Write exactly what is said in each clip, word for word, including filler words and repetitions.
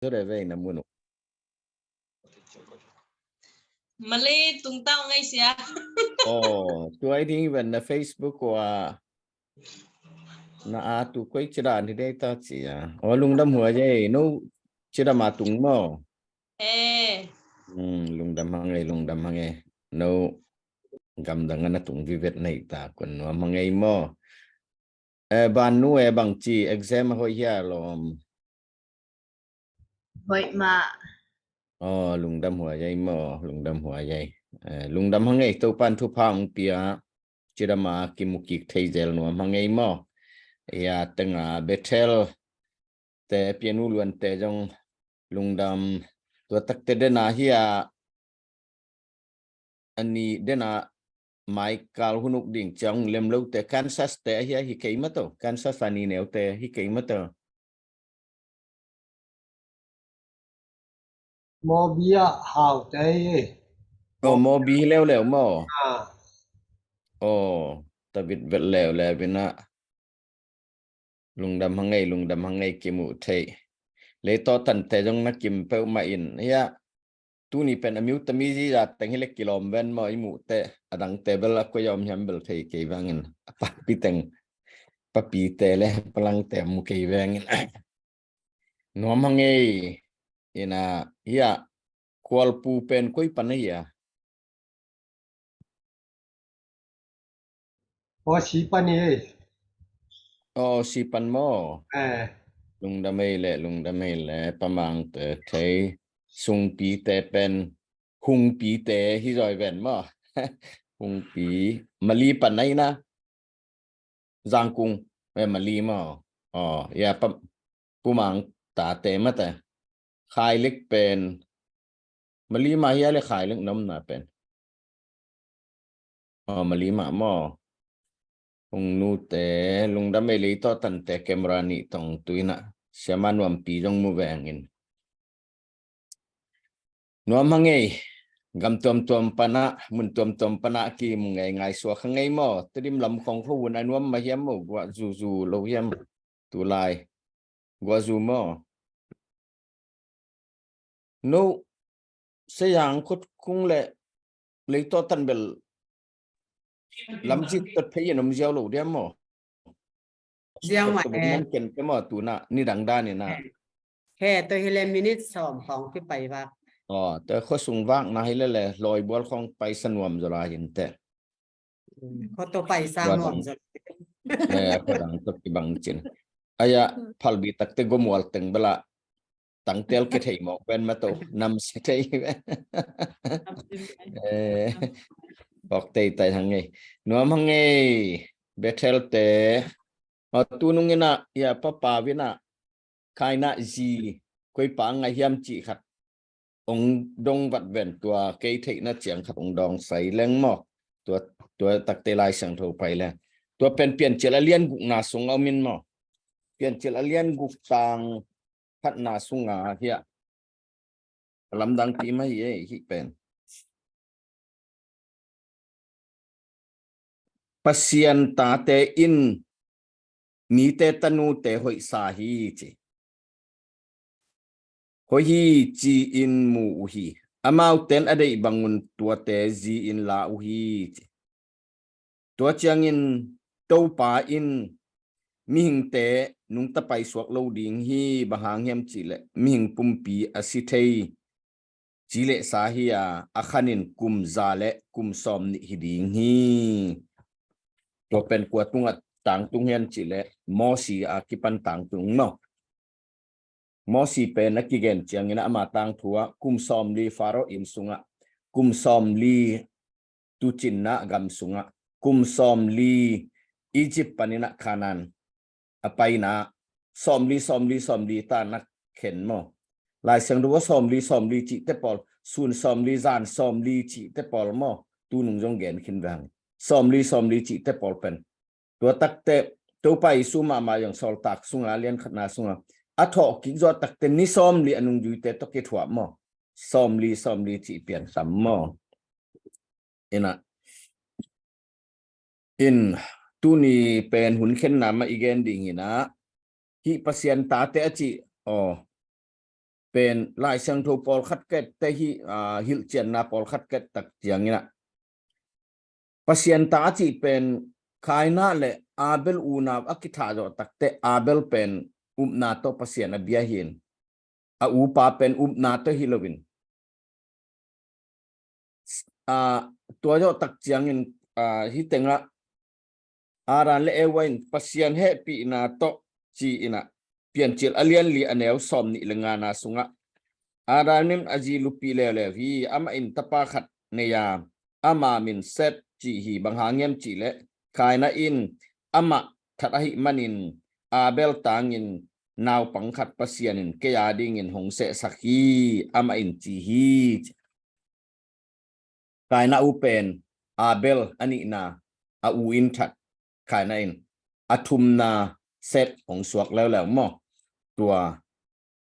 zo de vei na mun uh. Malay tung tau ngai sia. Oh, tuai ding ven na Facebook wa na a tu koi cida ni dei ta cia. Oh, lungdam hua jai, no cida ma tung mo. Eh. Hmm, lungdam hangei, lungdam hangei. No gamdang ana tung vivet nei ta kun nuam hangei mo. Eh, ban nu e bang ci exam a hoi hia lom. Hoih mah. Oh, lungdam hua jai mo, lungdam hua jai. Eh, lungdam hangei Topan thupha hong pia. Cidama kimukik thei zel nuam hangei mo. Ya tenga Bethel te pianu luan te jong lungdam tua takte dena hia ani dena Michael hunuk ding ciang lem lo te Kansas te ahia hi kei mato, Kansas ani neu te hi kei mato. Mawbi ah hau te hi. Oh, Mawbi leuleu maw? Ah. Oh, tabit vet leuleu bina. Lungdam hangei, lungdam hangei kimuh thei. Leitawh tante jong na kim peuhmah in. Hia, tuni pen a miu tami ziza teng hi le kilawm ven maw i muh te. A dangte bel a koi a om hiam bel thei kei vangin. A papi teng, papi te le palang te mu kei vangin. Nuam hangei ina hia kualpu pen koi pan a hia. Aw, si pan hi ei. Aw, si pan maw? Eh. Lungdam ei le, lungdam ei le, pamang te thei, sungpi te pen, hungpi te hi zoi ven maw? Hungpi, Mali pan ai na. Zangkung, eh, Mali maw? Aw, ya pa, pumang ta te mata. Khailik pen, Mali mah hia le Khailik nomna pen. Oh, Mali mah maw. Hung nu te, lungdam ei leitawh tante camera nih tong tuina. Siama nuampi jong mu vengin. Nuam hangei, gam tuamtuam pana, mun tuamtuam pana ki mu ngei ngai suak hangei maw. Tedim lam khong kho hun a nuam ma hiam maw, guah zuzu lo hiam. Tulai. Guah zu maw. No, Seyang khut kung le leitawh tan bel lamzit tot phei in om ziau lo diam maw? Ziau ma e. Ken ke maw tuna, ni dang dan ina. He, to hi le minute sawm khong pi pai vak. Oh, to khosung vak na hi le le, loi bual khong pai sa nuam zo la hin te. Khuato paisa nuam zot. Eh, khuadang tok kibang cin. Aya, phalbi takte gomual teng bela. Tangtel ke thei mok ben mato. Nam se thei ben. Eh, pok tei tai hang ngei. Nuam hang ngei. Bethel te. Aw, tunung ina, ya papa vina. Kaina zi. Koi pa ngai hiam ci khat. Ong dong vat ven tua kei theihna ciang khat ong dong sai leng maw. Tua, tua takte Lai Siangtho pai leng. Tua pen Piancil a lian gukna sung a om in maw. Piancil a lian guk tang khatna sunga hia. Lamdang ti mai ei hi pen. Pasian tate in mite tanute hoihsa hi ci. Hoih hi ci-in mu uh hi. Amauten a deih bangun tuate zi-in la uh hi ci. Tua ciangin Topa in mihingte nungta paisuak lo ding hi, bang hang hiam cihleh mihing pumpi a si thei cileh sa hi a, a khanin kum za le kum sawm nih hi ding hi. Tua pen kua tungah tangtung hian cihleh Mosi a kipan tangtung maw. Mosi pen a kigen ciangin ama tangthu ah kum sawmli Pharaoh inn sungah, kum sawmli tucinna gam sungah, kum sawmli Egypt paninah Canaan a paina sawmli, sawmli, sawmli ta na khen maw. Lai Siangtho a sawmli, sawmli cihte pawl, sun sawmli, zan sawmli cihte pawl maw. Tunung zong gen khin vang. Sawmli, sawmli cihte pawl pen. Tua takte, Topa Isu mahmah zong sawltak sunga, lian khatna sunga. A thawh kik zawh takte, ni sawmli a nungzuite tawh kithuah maw. Sawmli, sawmli cih pian sam maw. Ina. In tuni pen hun khenna mah i gen ding ina. Hih Pasian tate a cih aw. pen Lai Siangtho pawlkhat kette hi, aa, hilhcianna pawlkhat ket tak ciangin ah Pasian ta a cih pen Kaina le Abel unau a kithah zawh takte Abel pen upna tawh Pasian a bia hi in, a upa pen upna tawh hi loin, aa, tua zawh tak ciangin, aa, hih tengah Adam le Eva in Pasian hehpihna tawh ci-in ah Piancil a lianli a neu sawm nih le ngana sungah Adam in a zi lupi leuleu hi, amah in tapa khat nei a, ama min Seth ci hi. Bang hang hiam cihleh Kaina in amah that ahih manin Abel tangin naupang khat Pasian in kei a dingin hong sehsak hi, amah in ci hi. Kaina u pen Abel a nihna a u in that, Kaina in a thumna Seth hong suak leuleu maw? Tua,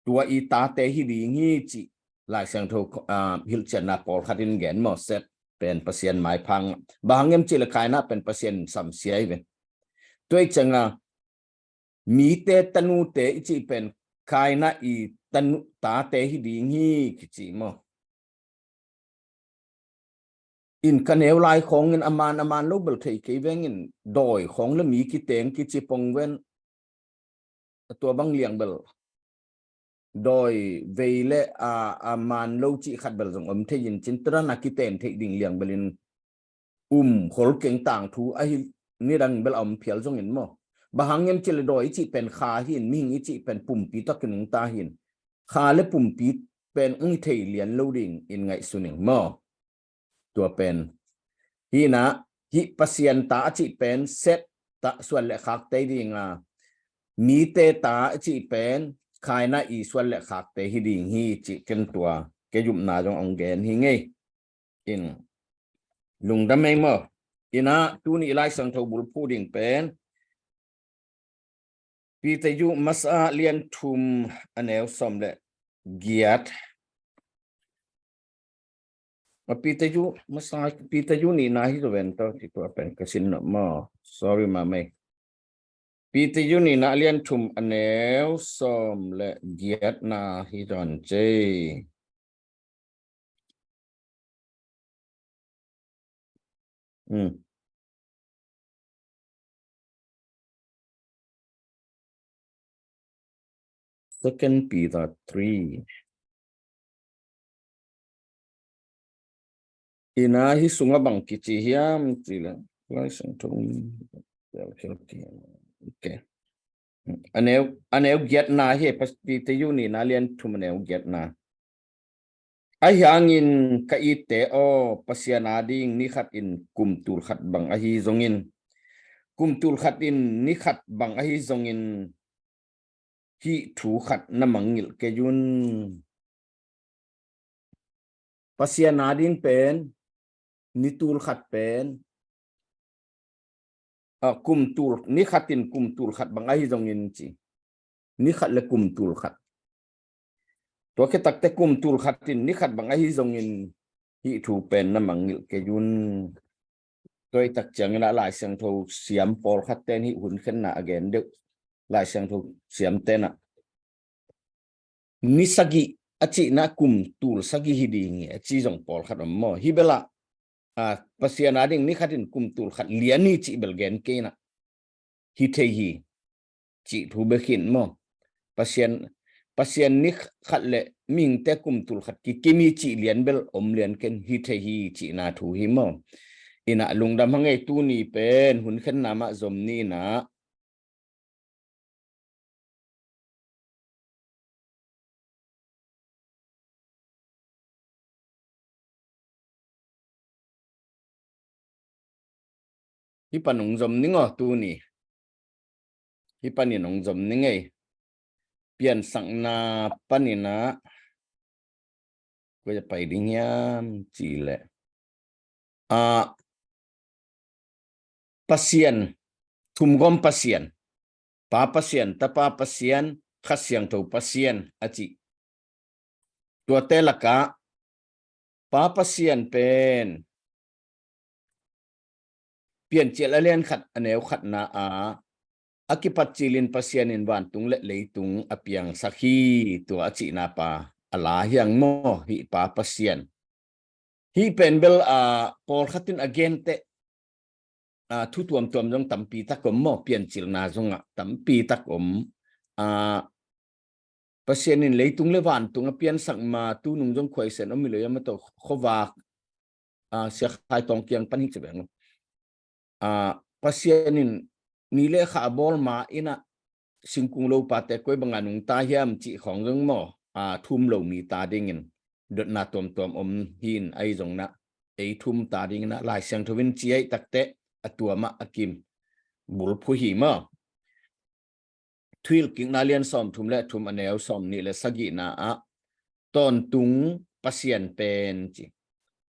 tua i tate hi ding hi cih Lai Siangtho, aa, hilhcianna pawlkhat in gen maw? Seth pen Pasian maiphang. Bang hang hiam cihleh Kaina pen Pasian in samsia hi ve. Tua i ciangah mite tanute i cih pen Kaina i tanu, tate hi ding hi kici maw? In ka neu lai khawngin a man a man lo bel thei kei vengin dawi khawng le mi kiteng kici pong ven. Tua bang liang bel dawi vei le a, a man lo cih khat bel zong om thei in cin, tua dan a kiten theih ding liang bel in um khol keng tangthu ahi, nidang bel a om phial zongin maw? Bang hang hiam cihleh dawi i cih pen kha hi in, mihing i cih pen pumpi tawh kinungta hi in, kha le pumpi pen ung hi thei lian lo ding in ngaihsun ing maw? Tua pen hi in ah, hih Pasian ta a cih pen Seth ta suan le khakte hi ding a, mite ta a cih pen Kaina i suan le khakte hi ding hi cih ken tua kei upna zong hong gen hi ngei. In lungdam ei maw? In ah tuni Lai Siangtho bulphuh ding pen Peter yu masa lian thum a neu sawm le giat. A Peter yu masa, Peter yu nihna hi zaw ven tawh, ci tua pen ka sin nawh maw? Sorry, mamei. Peter yu nihna lian thum a neu sawm le giatna hi zaw cei. Hmm. Second Peter three. In ah hih sungah bang kici hiam cih leh Lai Siangtho. Okay. A neu, a neu giatna hi, Peter yu nihna lian thum a neu giatna. Ahi hangin ka itte aw, Pasian ading ni khat in kum tul khat bang ahi zongin, kum tul khat in ni khat bang ahi zongin, hih thu khat na mangngilh kei un. Pasian ading pen ni tul khat pen, a, kum tul, ni khat in kum tul khat bang ahi zongin ci. Ni khat le kum tul khat. Tua khit takte kum tul khat in ni khat bang ahi zongin hih thu pen na mangngilh kei un. Tua i tak ciangin ah Lai Siangtho siam pawlkhat ten hih hun khenna a gen deuh. Lai Siangtho siam ten ah ni sagih a cihna kum tul sagih hi ding hi a ci zong pawlkhat om maw? Hi bel ah, a, Pasian ading ni khat in kum tul khat lian hi cih bel gen kei in ah, hi thei hi cih thu bek hi in maw? Pasian, Pasian ni khat le mihingte kum tul khat kikim hi cih lian bel om lian ken, hi thei hi cihna thu hi maw? In ah lungdam hang ei, tuni pen hun khenna mah zom ni in ah. Hih pan hong zom ning aw tuni. Hih panin hong zom ning ei. Piansakna panin ah kua pai ding hiam cih leh, a, Pasian, thumgawm Pasian, Pa Pasian, Tapa Pasian, Kha Siangtho Pasian a cih. Tuate lakah Pa Pasian pen Piancil a lian khat a neu khatna ah, a kipat cilin Pasian in vantung le leitung a piangsak hi, tua a cihna pa a la hiang maw, hih Pa Pasian. Hih pen bel, a, pawlkhat in a gente, a, thu tuamtuam zong tampi tak om maw, piancilna zongah tampi tak om. A, Pasian in leitung le vantung a piansak ma, tunung zong khuaisen om hi lo, ia ma tawh khuavak, a, Sia Khai Tawng kiang pan hi ci beng lo. A, Pasian in ni le kha a bawl ma in ah singkung lopate koi banga nungta hiam cih khawng zong maw, a, thu um lo mite adingin dotna tuamtuam om hi in, ahi zongin ah ei thu umte adingin ah Lai Siangtho in ci ahih takteh a tuam ah a kim bulphuh hi maw. Thuhilhkikna lian sawmthum le thum, a neu sawmnih le sagihna ah, tawntung Pasian pen ci,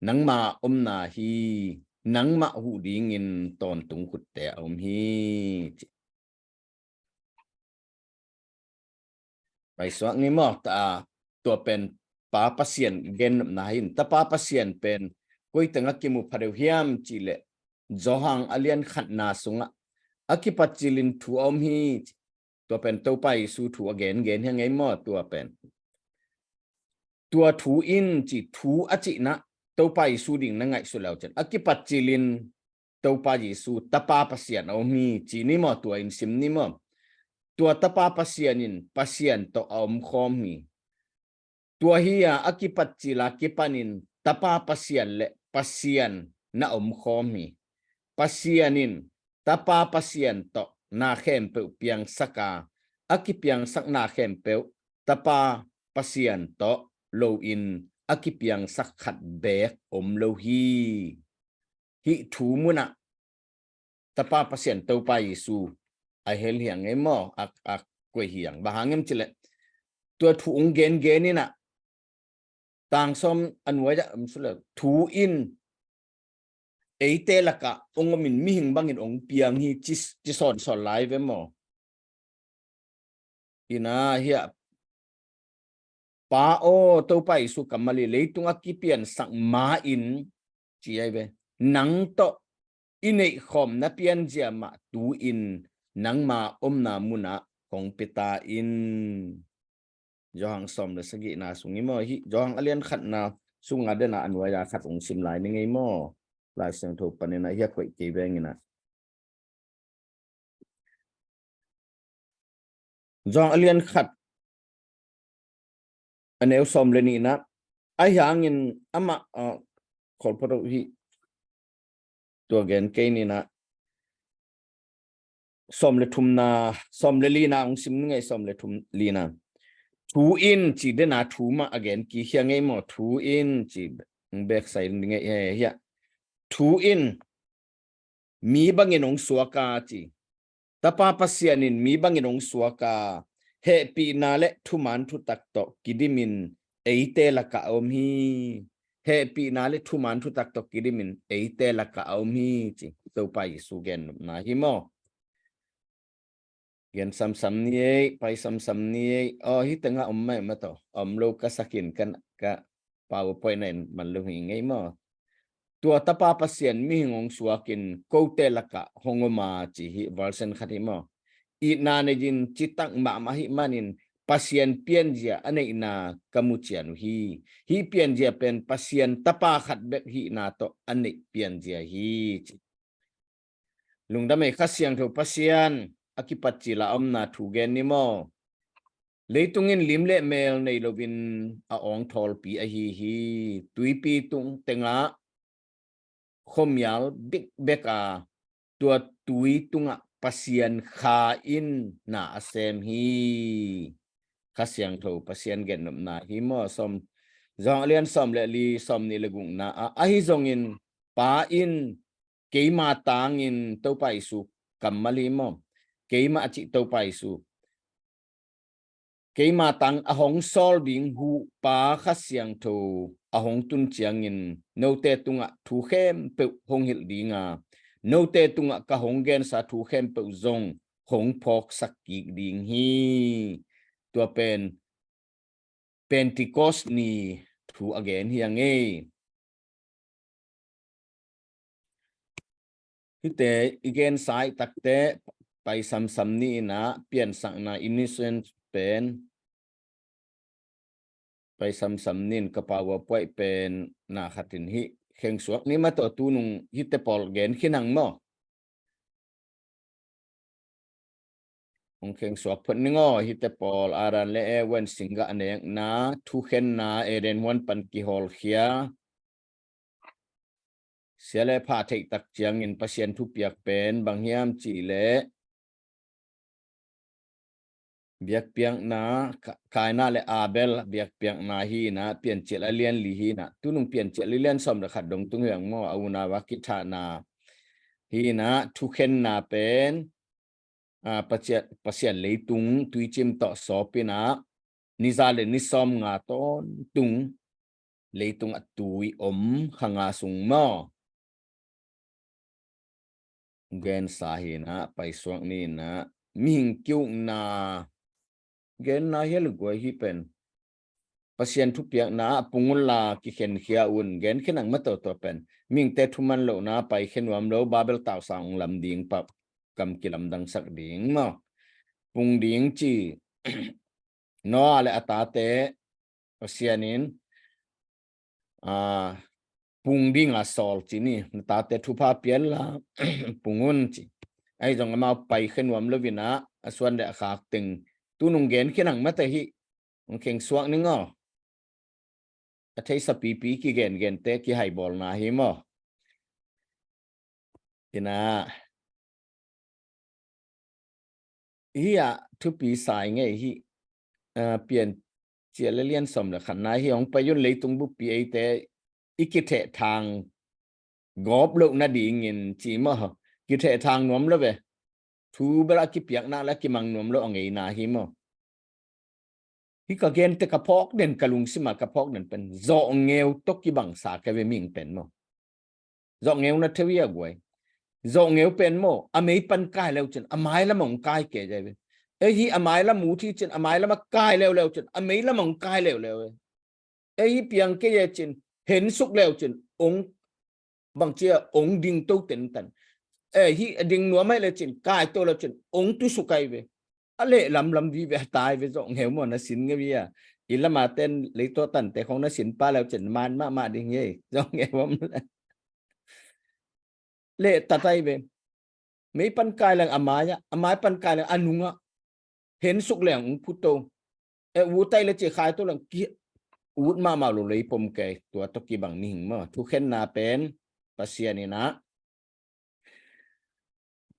nangma omna hi, nangmah huh dingin tawntung khutte a om hi, ci. Paisuak ni maw, ta, tua pen Pa Pasian gennopna hi in, Tapa Pasian pen koi tengah kimu pha deuh hiam cih leh, Johan a lian khatna sungah a kipat cilin thu a om hi, ci. Tua pen Topa Jesu thu a gengen hi a ngei maw, tua pen. Tua thu in ci, thu a cihna Topa Jesu ding na ngaihsut leu cin, a kipat cilin Topa Jesu Tapa Pasian a om hi, ci ni maw, tua in sim ni maw. Tua Tapa Pasian in Pasian tawh a omkhawm hi. Tua hi a, a kipat cila kipanin Tapa Pasian le Pasian na omkhawm hi. Pasian in Tapa Pasian tawh na khempeuh piangsak a, a kipiangsak na khempeuh Tapa Pasian tawh loin a kipiangsak khat beek om lo hi. Hih thu munah Tapa Pasian Topa Jesu a hel hi a ngei maw, a, a koih hi a. Bang hang hiam cih leh, tua thu ong gengen in ah, tang sawm a nuai ah om suk leh, thu in eite lakah ong om in mihing bangin ong piang hi ci, ci sawnsawn lai ve maw. Ina hiah, Pa aw, Topa Jesu kammal hi, leitungah kipiansak ma-in ci ai ve. Nang tawh i neihkhawm na pianzia mah tu-in nangma omna munah hong pia ta in. Johan sawm le sagihna sung hi maw, hih Johan a lian khatna sunga dena a nuai-a khat ong sim lai ni ngei maw. Lai Siangtho panin ah hiah koih kei veng in ah. Johan a lian khat a neu sawm le nihna, ahi hangin amah, a, kholphoto hi, tua gen kei ni in ah, sawm le thumna, sawm le lina ong sim ni ngei, sawm le thum, lina. Thu in ci dena thu mah a gen kik hi a ngei maw, thu in ci, ong beksai ni ngei, he, hiah. Thu in mi bangin ong suak a ci. Tapa Pasian in mi bangin ong suak a, hehpihna le thuman thutak tawh kidimin eite lakah a om hi. Hehpihna le thuman thutak tawh kidimin eite lakah a om hi ci. Topa Jesu gennopna hi maw. Gen samsam ni ei, pai samsam ni ei. Aw, hih tengah om mai mah tawh, a om lo ka sak in, ka, ka PowerPoint ah en man lo hi ngei maw. Tua Tapa Pasian mihing hong suakin kote lakah hong om a ci hi, version khat hi maw. Itna nei-in citak mahmah ahih manin Pasian pianzia a neihna ka mu cian uh hi. Hih pianzia pen Pasian Tapa khat bek hihna tawh a neih pianzia hi ci. Lungdam ei, Kha Siangtho Pasian a kipat cila omna thu gen ni maw. Leitung in lim le mel nei loin a awng thawlpi ahi hi. Tuipi tung tengah khuamial bikbek a, tua tui tungah Pasian Kha in na a sem hi. Kha Siangtho Pasian gennopna hi maw. Sawm, Johan a lian sawm le li, sawm nih le gukna ah, ahi zongin Pa in keima tangin, Topa Jesu kammal hi maw, keima a cih Topa Jesu, keima tang a hong sawl ding hu Pa Kha Siangtho a hong tun ciangin note tungah thu khempeuh hong hilh ding a, note tungah ka hong gensa thu khempeuh zong hong phawksak kik ding hi. Tua pen Pentecost ni thu a gen hi a ngei. Hihte i gensa i takte, pai samsam ni in ah, piansakna, innocence pen Pai samsam nin ka pau a puaih pen na khatin hih khengsuak ni mah tawh tunung hihte pawl gen khin hang maw? Hong khengsuak phot ning aw, hihte pawl Adam le Eva in singgah nekna, thukhenna, Eden huan pan kihawlkhia. Sia le pha theih tak ciangin Pasian thupiak pen bang hiam cih leh biakpiakna, Ka-, Kaina le Abel biakpiakna hi inah, Piancil a lian li hi inah, tunung Piancil a lian sawm le khat dong tung hiang maw, a unau a kithahna hi inah, thukhenna pen, a, Pasian, Pasian leitung tuicim tawh sawp inah, ni za le ni sawm nga tawntung leitung a tui om kha nga sung maw? Gensa hi inah, paisuak ni inah, mihing kiukna genna hi a, luguai hi pen. Pasian thupiakna ah pung unla kikhenkhia un, gen khin hang mah tawh tua pen. Mihingte thuman lohna, paikhe nuam lo, Babel tausang ong lam ding pah, kam kilamdangsak ding maw? Pung ding ci. Noah le a tate Pasian in, a, pung ding a sawl ci ni, na tate thupha pia inla pung un ci. Ahi zong amau paikhe nuam lo inah, a suan le a khak teng tunung gen khin hang mah teh hih. Hong khengsuak ning aw. A theisa pipi kigengente kihaibawlna hi maw? Inah, hih ah thupi sa i ngei hi. A, Piancil a lian sawm le khatna hi, hong pai un, leitung buppi eite i kithehthang gawp loh nadingin ci maw? Kithehthang nuam lo ve. Thu bel a kipiak nak le a kimang nuam lo a ngeina hi maw? Hih ka gente ka phawk den, ka lungsim ah ka phawk den pen zawhngeu tawh kibangsa ka ve mihing pen maw? Zawhngeu na theu hi a guai. Zawhngeu pen maw, a mei pan kai leu cin a mai lam ah hong kai kei zai ve. Ei, hih a mai lam ut hi cin a mai lam ah kai leuleu cin a mei lam ah hong kai leuleu ve. Ei, hih piang kei e cin, hensuk leu cin ong bangci a ong ding to tentan. Ei, hih a ding nuam ai le cin, kai to leu cin ong tusuk ai ve. A leh lamlam vive, a tai ve zawhngeu maw, na sin ngeu hi a. I lama ten leitawh tante khong na sin pah leu cin man mahmah ding hi ei, zawhngeu om le. Leh tat ai ve. Mei pan kai leng a mai ah, a mai pan kai leng a nungah, hensuk leng ung phuto. E, ut ai le ci khai to leng ki ut mahmah lo, lei pom kei, tua tawh kibang mihing maw? Thukhenna pen Pasian inah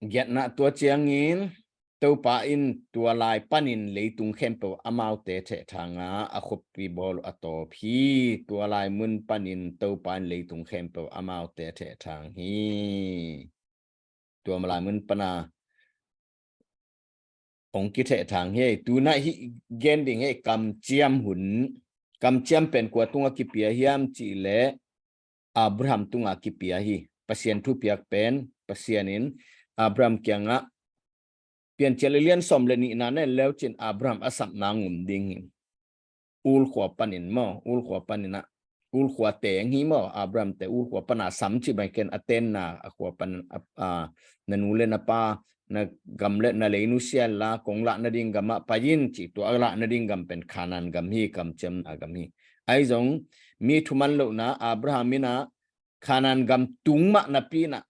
giatna, tua ciangin Topa in tua lai panin leitung khempeuh amaute thehthang a, a khuapi bawl uh a tawp hi. Tua lai mun panin Topa in leitung khempeuh amaute thehthang hi. Tua lai mun pana hong kithehthang hi. Tunah hih gen ding hi, kamciam hun. Kamciam pen kua tungah kipia hiam cih leh Abraham tungah kipia hi. Pasian thupiak pen, Pasian in Abraham kiangah, Piancil a lian sawm le nihna na en leu cin Abraham a sapna ngum ding hi. Ur khua panin maw, Ur khua panin ah, Ur khua teng hi maw, Abraham te Ur khua pana sam ci bai ken, a tenna a khua pan, a, a, na nu le na pa, na gam le na lei nusia inla, kong lah nading gamah pai in ci, tua a lah nading gam pen Kanaan gam hi, kamciamna gam hi. Ahi zong mi thuman lohna, Abraham in ah Kanaan gam tung mah napi in ah,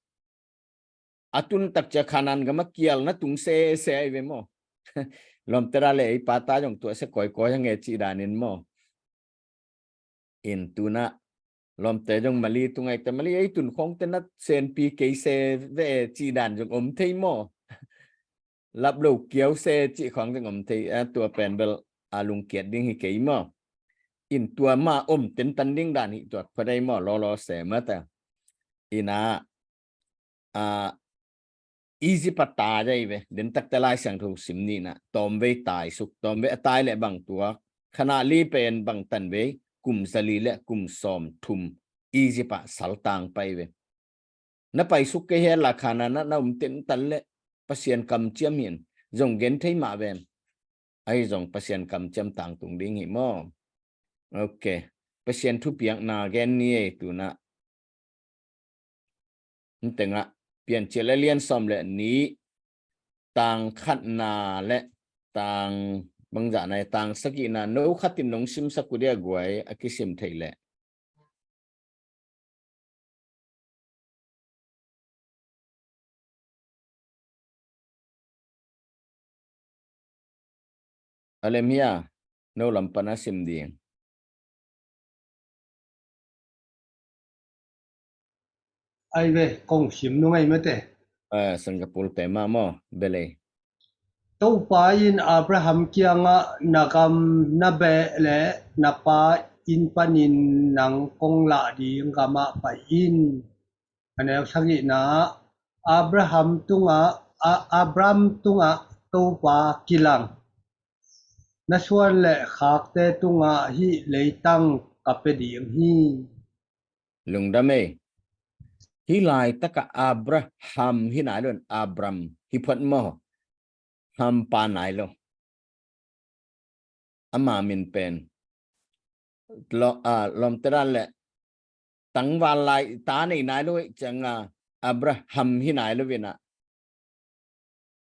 a tun tak cia Kanaan gam a kial na tung sese ai ve maw? Lawmte ra le ei pata zong tua se kawikawi hang e cih danin maw? In tunah lawmte zong mali tungaite, mali ei tun khawngte na senpi kei se ve e cih dan zong om thei maw? Lap lo kiau se cih khawng zong om thei, a, tua pen bel a lungkiat ding hi kei maw? In tua mah om tentan ding dan hi tuak phadei maw, lawlaw se mata. Inah, a, Egypt a tai dai ve, den takte Lai Siangtho sim ni nah, tawmvei taisuk, tawmvei a tai le bang tuak, khanah li pen bang tanvei, kum zali le kum sawm thum, Egypt a saltang pai ve. Na paisuk kei hela Kanaan ah na um tentan le Pasian kamciam hi in, zong gen thei mah ven. Ahi zong Pasian kamciam tangtung ding hi maw? Ok. Pasian thupiakna gen ni ei tunah. Ntengah Piancil a lian sawm le nih, tang khatna le tang Bangzah nai tang sagihna no khatin nong simsak uh dia guai a kisim theih leh. A lem hia, no lam pana sim ding. Ai ve, kong sim nung ai mate. Eh, Singapore te mah maw, belei. Topa in Abraham kiangah na gam na beh le na pa inn panin nang kong lah ding gamah pai in. A neu sagihna, Abraham tungah, a, Abraham tungah Topa kilang. Na suan le khakte tungah hih leitang ka pia ding hi. Lungdam ei. Hih laitakah Abraham hi nai lo in Abram hi phot maw. Ham pa nai lo. Ama min pen lo, a, lawmte dan le tangval lai ta nei nai lo hi cianga Abraham hi nai lo vina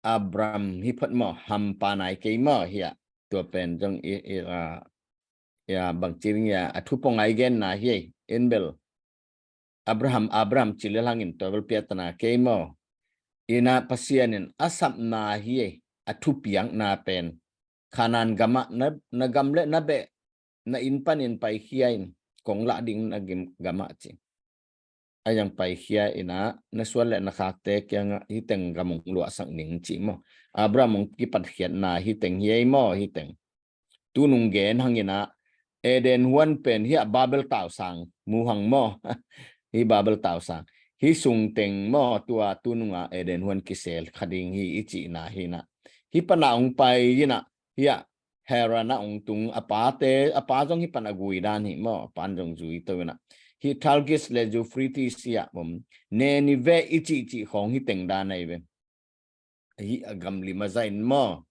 Abram hi phot maw, Ham pa nai kei maw hi a. Tua pen zong i, i, a, i a bangci ding i a, a thu pong a i genna hi ei, in bel Abraham, Abraham ci le langin tua bel piatana kei maw. Ina Pasian in a sapna hi ei, a thupiakna pen Khanan gamah na, na gam le na beh na inn panin paikhia in kong lah ding na gim gamah ci. A yang paikhia ina na suan le na khakte kiangah hih teng gam ong luahsak ning ci maw. Abraham ong kipatkhiatna hih teng hi ei maw, hih teng. Tunung gen hang ina Eden huan pen hih a Babel tausang mu hang maw. Hih Babel tausang. Hih sung teng maw tua tununga Eden huan kisel kha ding hi i cihna hi ina. Hih pana ong pai ina hih a Haran a ong tung a pate, a pa zong hih pan a gui dan hi maw, a pan zong zui to ina. Hih Tigris le Euphrates hi a om, Nineveh i cihcih khawng hih teng dan ahi ve. Hih a gam lim a za in maw.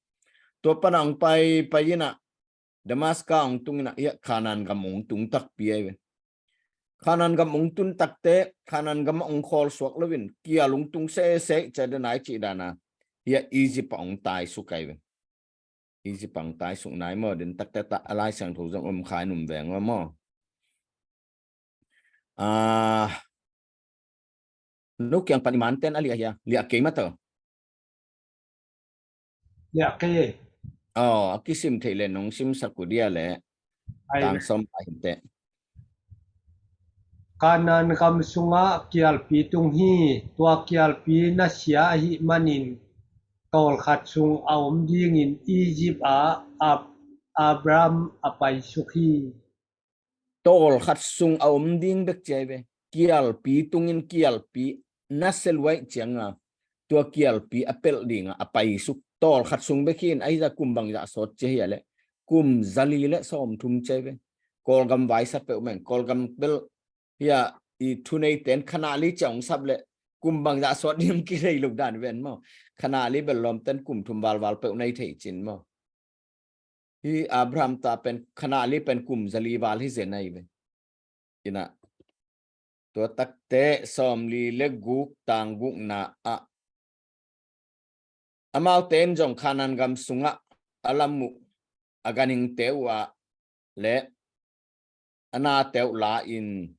Tua pana ong pai, pai ina Damascus ong tung ina, hih a Khanan gam ong tung takpi ahi ve. Khanan gam ong tun takte, Khanan gam a ong khawl suak lo in, kial ong tung sesek cia dan ai cih dana, hih a Egypt a ong tai suk ahi ve. Egypt a ong tai suk nai maw, den takte ta a Lai Siangtho zong om khai num veng maw. Ah, nu kiang pan i manten a liah hia, liah kei mah tawh. Liah kei. Oh, a kisim theih le nong simsak uh dia le. Ai tang le. Som a hinte. Kanaan gam sungah kialpi tung hi, tua kialpi nasia ahih manin tawlkhat sung a om dingin Egypt ah Ab-, Abraham a paisuk hi. Tawlkhat sung a om ding bek ci ahi ve. Kialpi tungin kialpi nasia luaih cianga tua kialpi a pelh dinga a paisuk. Tawlkhat sung bek hi in ahi za kum bangzah sawt ci ahi a le kum zali le sawmthum ci ahi ve. Kawlgam vaisa peuh meng, Kawlgam bel hia i thuneiten khanah li cia ong sap le kum bangzah sawt ding kinei lo dan ven maw. Khanah li bel lawmten kum thum valval peuh nei thei cin maw. Hi Abraham ta pen khanah li pen kum zali val hi zen ahi ve. Ina tua takte sawmli le guk tang gukna ah amaute in zong Khanan gam sungah a lam uh a ganhingte uh ah le a nate uh la in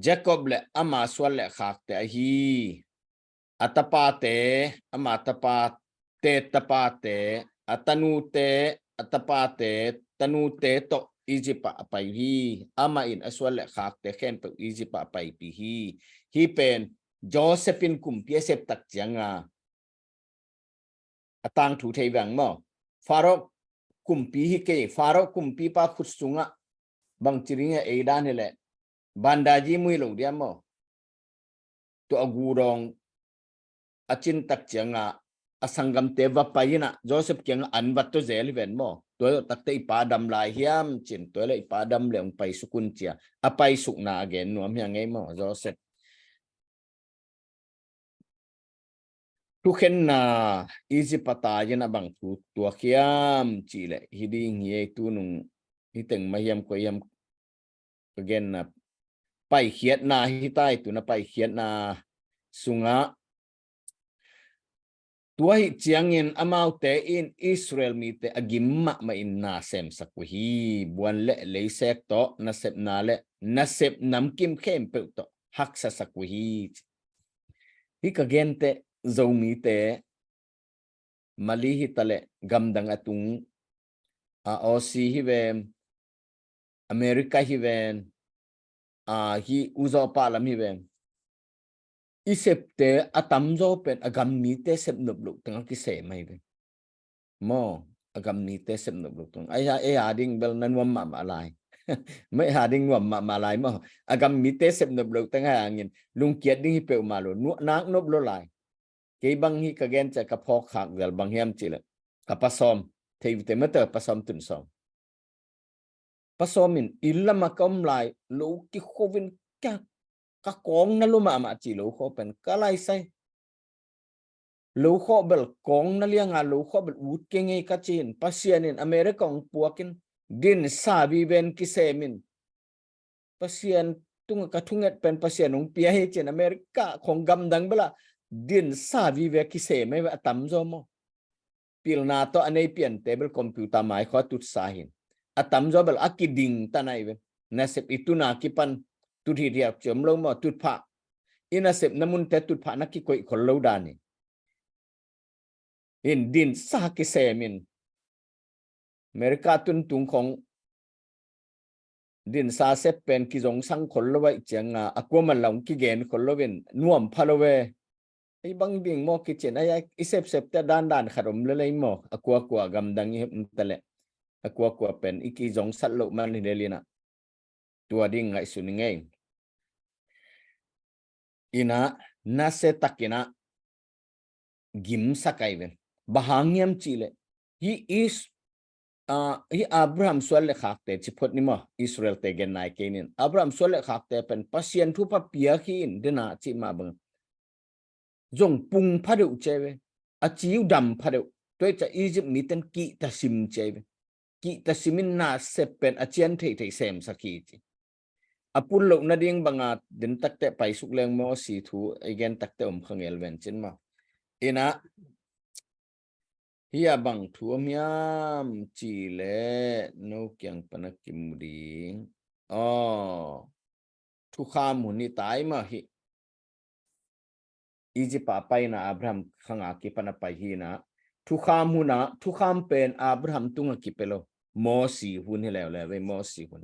Jacob le ama suan le khakte ahi a tapate, ama tapate tapate, a tanute, a tapate tanute tawh Egypt ah a pai hi. Amah in a suan le khakte khempeuh Egypt ah a paipih hi. Hih pen Joseph in kumpi a sep tak cianga a tangthu thei veng maw. Pharaoh kumpi hi kei, Pharaoh kumpipa khut sungah bangci ding a ei dan hi leh bandaji mui lo dia maw. Tua a gudawng a cin tak cianga a sanggamte va pai ina Joseph kianga an va to zel hi ven maw. Tua takte i pa dam lai hiam cin, tua le i pa dam le ong paisuk un cia a paisukna a gen nuam hia ngei maw Joseph. Thukhenna Egypt a tai in a bang thu tuak hiam cih leh hi ding hi ei tunung hi teng mah hiam kua hiam ka genna paikhiatna hi tai tuna paikhiatna sungah Tua hi ciangin amaute in Israel mite a gim mahmah in na semsak uh hi. Buan le leiseek tawh nasepna le nasep namkim khempeuh tawh haksasak uh hi. Hih ka gente Zomite Mali hi ta le gamdang a tung, a Aussie hi ven, America hi ven, a hi uzaw pah lam hi ven. I septe a tamzaw pen a gam mite sep nop loh teng a kisem ahi ven. Maw, a gam mite sep nop loh teng. Ai ha, ei ha ding bel na nuam mahmah lai. Mei ha ding nuam mahmah lai maw. A gam mite sep nop loh teng a hangin lungkiat ding hi peuhmah lo. Nak nop lo lai. Kei bang hi ka gen ciah ka phawk khak zel bang hiam cih leh ka pasawm, thei vite mate pasawm tun sawm. Pasawm in inn lamah ka om lai lo kikhovin ka, ka kawng na lo mahmah cih lo khaw pen ka laisai. Lo khaw bel kawng na lianga lo khaw bel ut kei ngei ka ci in Pasian in America hong puakin din sa viven kisemin Pasian tungah ka thunget pen Pasian hong pia hi cin America khong gamdang bela din sa vive kisem hi ve a tamzaw maw. Pilna tawh a nei piante bel computer mai khua tutsa hin a tamzaw bel a kiding ta nai ve. Nasep i tuna kipan tut hi riak ciam lo maw tutphah. I nasep na munte tutphah na kikoih khol lo dan hi. In din sa kisemin America tuntung khong din sa sep pen kizong sang khol lo aih cianga a kuaman long kigen khol lo in nuam pha lo ve. Ei bang ding maw kicin ai i sepsep te dandan khat om lelei maw a kuakua gamdang i hemta le a kuakua pen i kizong sat loh man hi lelina. Tua ding ngaihsun i ngei. Ina nase takinah gimsak ai ven. Bang hang hiam cihleh hi is, ah, hi Abraham sual le khakte ciphot ni maw Israel te gen nai keinin Abraham sual le khakte pen Pasian thupha piak hi in dena cih mah bang zong pung phadeuh cia ve. A ciu dam phadeuh. Tuai ca Egypt miten kihta sim cia ve. Kihta simin na sep pen a cian theithei semsak hi ci. A pul loh nading banga den takte paisuk leng Mosi thu ei gen takte om khangel ven cin maw. Ina hi a bang thu om hiam ci le no kiang pana kimu ding. Aw thukham hun hi tai maw hi. Egypt a paina Abraham khanga kipana pai hina thukham huna thukham pen Abraham tunga kipe lo. Mosi hun hi leuleu vei Mosi hun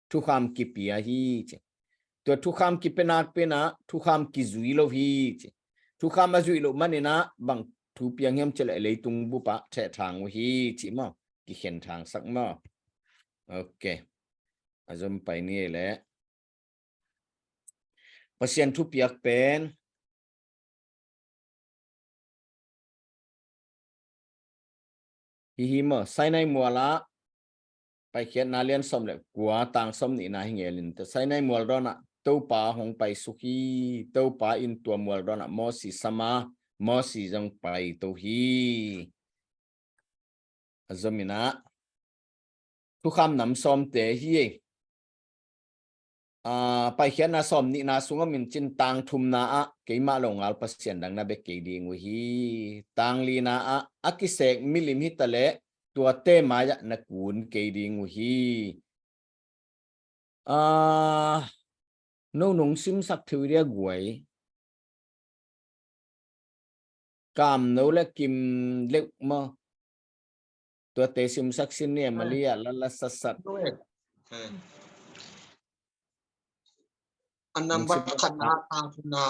thukham kipia hi ci. Tua thukham kipenak pena thukham kizui lo hi ci. Thukham a zuih loh manina bang thu piang hiam cileh leitung bupa thehthang uh hi ci maw. Kikhen thangsak maw. Ok. A zom pai ni le Pasian thupiak pen hihi maw Sinai mualah paikhiatna lian sawm le kua tang sawm nihna hi ngelin Sinai mual dawnah Topa hong paisuk hi. Topa in tua mual dawnah Mosi sama Mosi zong paito hi. A zominah thukham nam sawmte hi ei. Paikhiatna sawm nihna sungah mincin tang thumna ah keimah lo ngal Pasian dang na bek kei ding uh hi. Tang lina ah a kisek milim hitaleh tuate mai-ah na kun kei ding uh hi. No nong simsak theu dia guai. Kamno le Kim leuh maw? Tuate simsak sin ni a mali ah lala satsat. A nambat khatna tang thumna.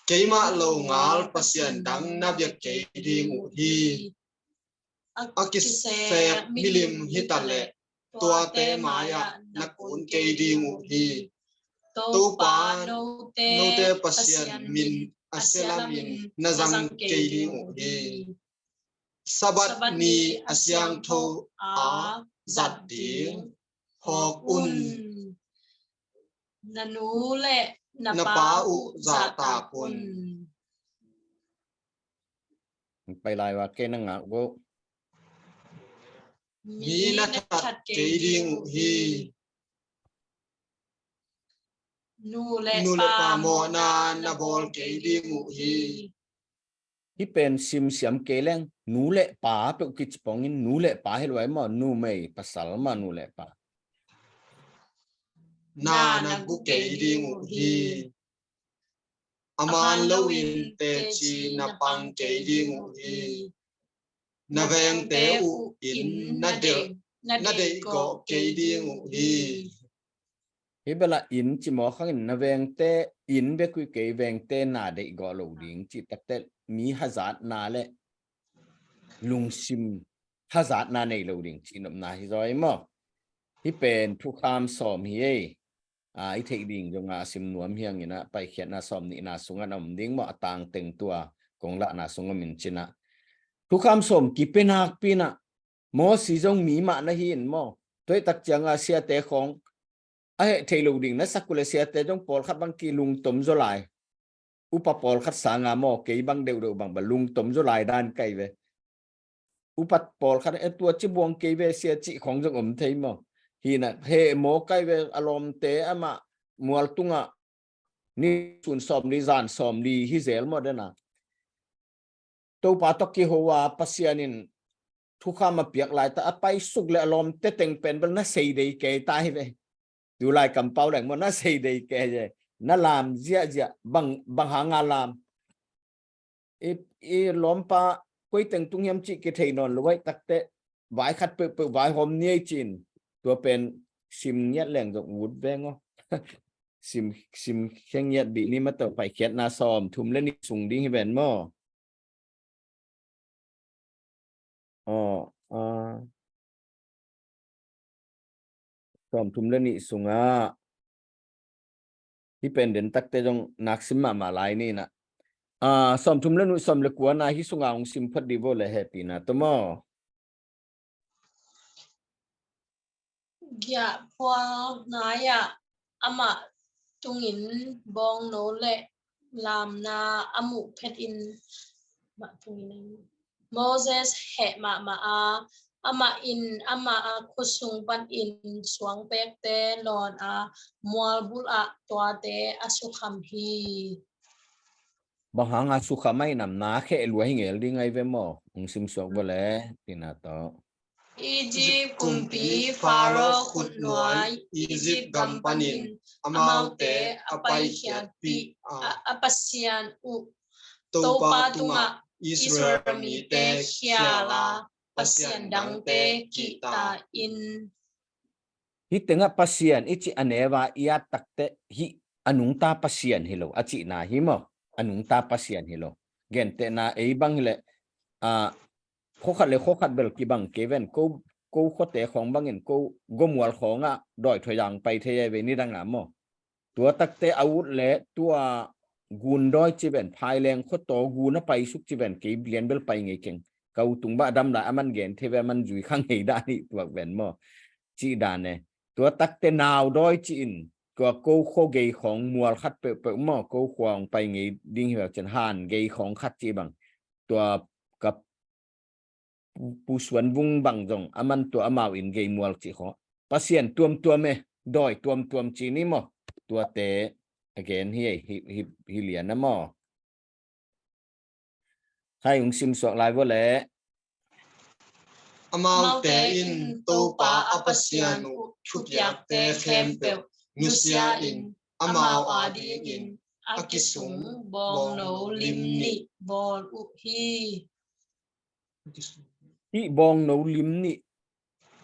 Keimah lo ngal Pasian dang na biak kei ding uh hi. A kisek milim hitaleh tuate mai-ah na kun kei ding uh hi. Topa note Pasian min a sia lamin na zang kei ding uh hi. Sabbath ni a siangtho a zat ding phawk un. Na nu le na pa uh zahtak un. Pai lai va kei na ngak vo. Mi na that kei ding uh hi. Nu le pa mawhna na bawl kei ding uh hi. Hih pen simsiam kei leng nu le pa peuh kici pongin, nu le pa hi lo ai maw, numei pasal maw, nu le pa. Na na gu kei ding uh hi. A man loin teci na pang kei ding uh hi. Na vengte uh in na deih, na deih gawh kei ding uh hi. Hih bel ah in ci mawk hangin na vengte in bek uh hi kei, vengte na deih gawh lo ding cih takte mi hazatna le lungsim hazatna nei lo ding cih nopna hi zaw ei maw. Hih pen thukham sawm hi ei. A, i theih ding zong a sim nuam hi hangin ah, Paikhiatna sawm nihna sungah na om ding maw, a tang teng tua kong lahna sung om in cin ah. Thukham sawm kipia nakpi in ah, Mosi zong mi mah na hi in maw, tua hi tak ciang a siate khawng a heh thei lo ding na sak uh le siate zong pawlkhat bang kilungtom zaw lai. Upa pawlkhat sanga maw, kei bang deuhdeuh bang bang lungtom zaw lai dan kai ve. Upa pawlkhat e tua ci buang kei ve sia cih khawng zong om thei maw. Hi in ah heh maw kai ve, a lawmte amah mual tungah ni sun sawm li zan sawm li hi zel maw den a. Topa tawh kiho a Pasian in thukham a piak laita a paisuk le a lawmte teng pen bel na sei dei kei ta hi ve. Tu lai kampau leng maw na sei dei kei hi. Na lam ziahziah bang, bang hanga lam. I, i lawmpa koi teng tung hiam cih kithei nawn lo ai takte vai khat peuhpeuh vai hawm ni ei cin. Tua pen sim ngiat leng zong ut veng aw. Sim, sim khe ngiat dih ni mah tawh Paikhiatna sawm thum le nih sung ding hi ven maw. Aw, a, sawm thum le nih sungah hih pen den takte zong nak sim mahmah lai ni in ah. A, sawm thum le nih sawm le kua na hih sungah hong sim phot dih vo le hehpihna tawh maw. Giahphual nai-ah amah tungin bawngno le lamna a muh phetin Moses heh mahmah a, amah in amah a khutsung panin suangpekte lawn a, mualbulh ah tuate a sukham hi. Bang hanga sukham ai nam na kheh lua hi ngel ding ai ve maw? Hong simsuak vo le, tina tawh. Egypt kumpi Pharaoh khutnuai Egypt gam panin amaute a paikhiatpih a, a Pasian uh Topa tungah Israel mite khial a, pasian dangte kihta in. Hih tengah Pasian i cih a neu a i at takte hih a nungta Pasian hi lo a cihna hi maw? A nungta Pasian hi lo. Gentehna ei bang hileh, a, khua khat le khua khat bel kibang kei ven, ko, ko khuate khawng bangin ko gomual khawngah dawi thuaizang pai thei ai ve nidang a maw? Tua takte a ut le tua gun dawi ci ven, phaileng khuataw gun a paisuk ci ven, kei lian bel pai ngei keng. Ka u tung bah a dam lai a man gen thei ve, a man zui kha ngei dah nih tuak ven maw? Cih dan e. Tua takte nau dawi ci-in tua ko khua gei khawng mual khat peuhpeuh maw, ko khua hong pai ngei ding hi ve cin han gei khawng khat ci bang. Tua ka Pu, Pu Suan Vung bang zong a man tua amau in gei mual cih khaw. Pasian tuamtuam e, dawi tuamtuam ci ni maw? Tuate a gen hi, hi, hi, hi lian a maw? Khai hong simsuak lai vo le. Amaute in Topa a Pasian uh thupiakte khempeuh nusia in amau adingin a kisung bawngno lim nih bawl uh hi. Hih bawngno lim nih,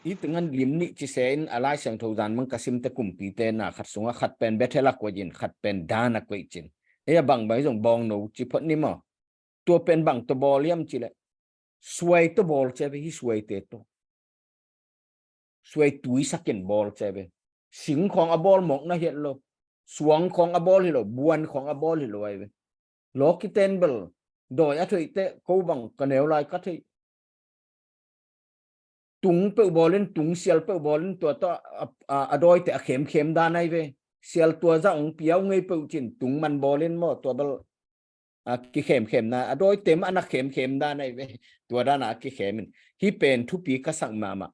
hih tengah lim nih ci se in a Lai Siangtho zan mang ka simte kumpite na khat sungah khat pen Bethel a koih in khat pen Dan a koih cin. Ei a bangbang zong bawngno ci phot ni maw? Tua pen bang tawh bawl hiam cileh suai tawh bawl cia ve, hih suaite tawh. Suai tuisakin bawl cia ve. Sing khawng a bawl mawk na hiat lo. Suang khawng a bawl hi lo, buan khawng a bawl hi lo ai ve. Lawkiten bel dawi a theihte ko bang ka neu lai ka theih. Tung peuh bawlin, tung sial peuh bawlin tua tawh a, a, a dawite a khemkhem dan ai ve. Sial tua zah hong piau ngei peuh cin tung man bawlin maw tua bel a kikhemkhemna a dawite mah a na khemkhem dan ai ve. Tua dana a kikhemin hih pen thupi ka sak mahmah.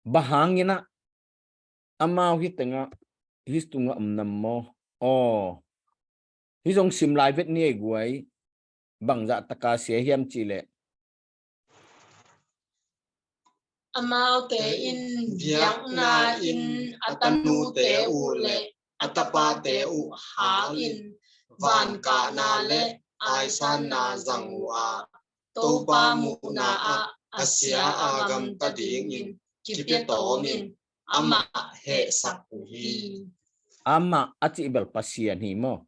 Bang hangin ah amau hih tengah hih tungah om nam maw? Aw, hih zong sim lai vet ni ei guai. bangzah taka sia hiam cihleh, amaute in biakna in a tanute uh le a tapate uh halin vankahna le aisanna zang uh a, Topa muhna ah a sia a gamta dingin kipia tawmin amah hehsak uh hi. Amah a cih bel Pasian hi maw?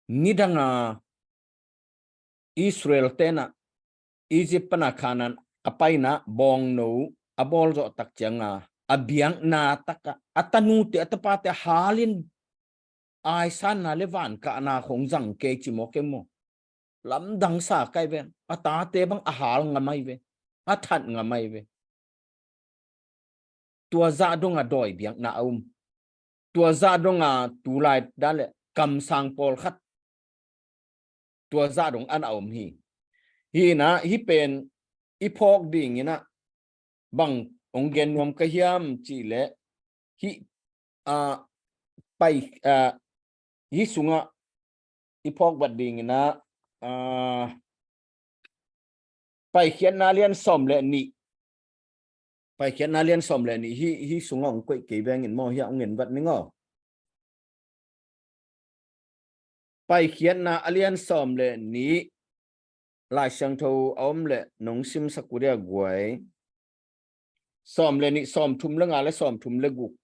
Nidanga Israel tenah Egypt pana Canaan a paina bawngno a bawlzawh tak cianga a biakna takah a tanute a tapate halin aisanna le vankahna khong zang kei ci maw kei maw? Lamdang sa kai ve. A tate bang a hal ngamai ve, a that ngamai ve. Tua zah donga dawi biakna a um. Tua zah donga tulai dan le kamsang pawlkhat tua zah dong an a om hi. Hi inah hih pen i phawk dinginah bang hong gen nuam ka hiam cihleh hih a pai a hih sungah i phawk bat dinginah a Paikhiatna lian sawm le nih. Paikhiatna lian sawm le nih hi, hi sungah hong koih kei vengin maw, hiah hong en vat ning aw. Paikhiatna a lian sawm le nih. Lai Siangtho a om le nong simsak uh dia guai. Sawm le nih, sawm thum le nga le sawm thum le guk.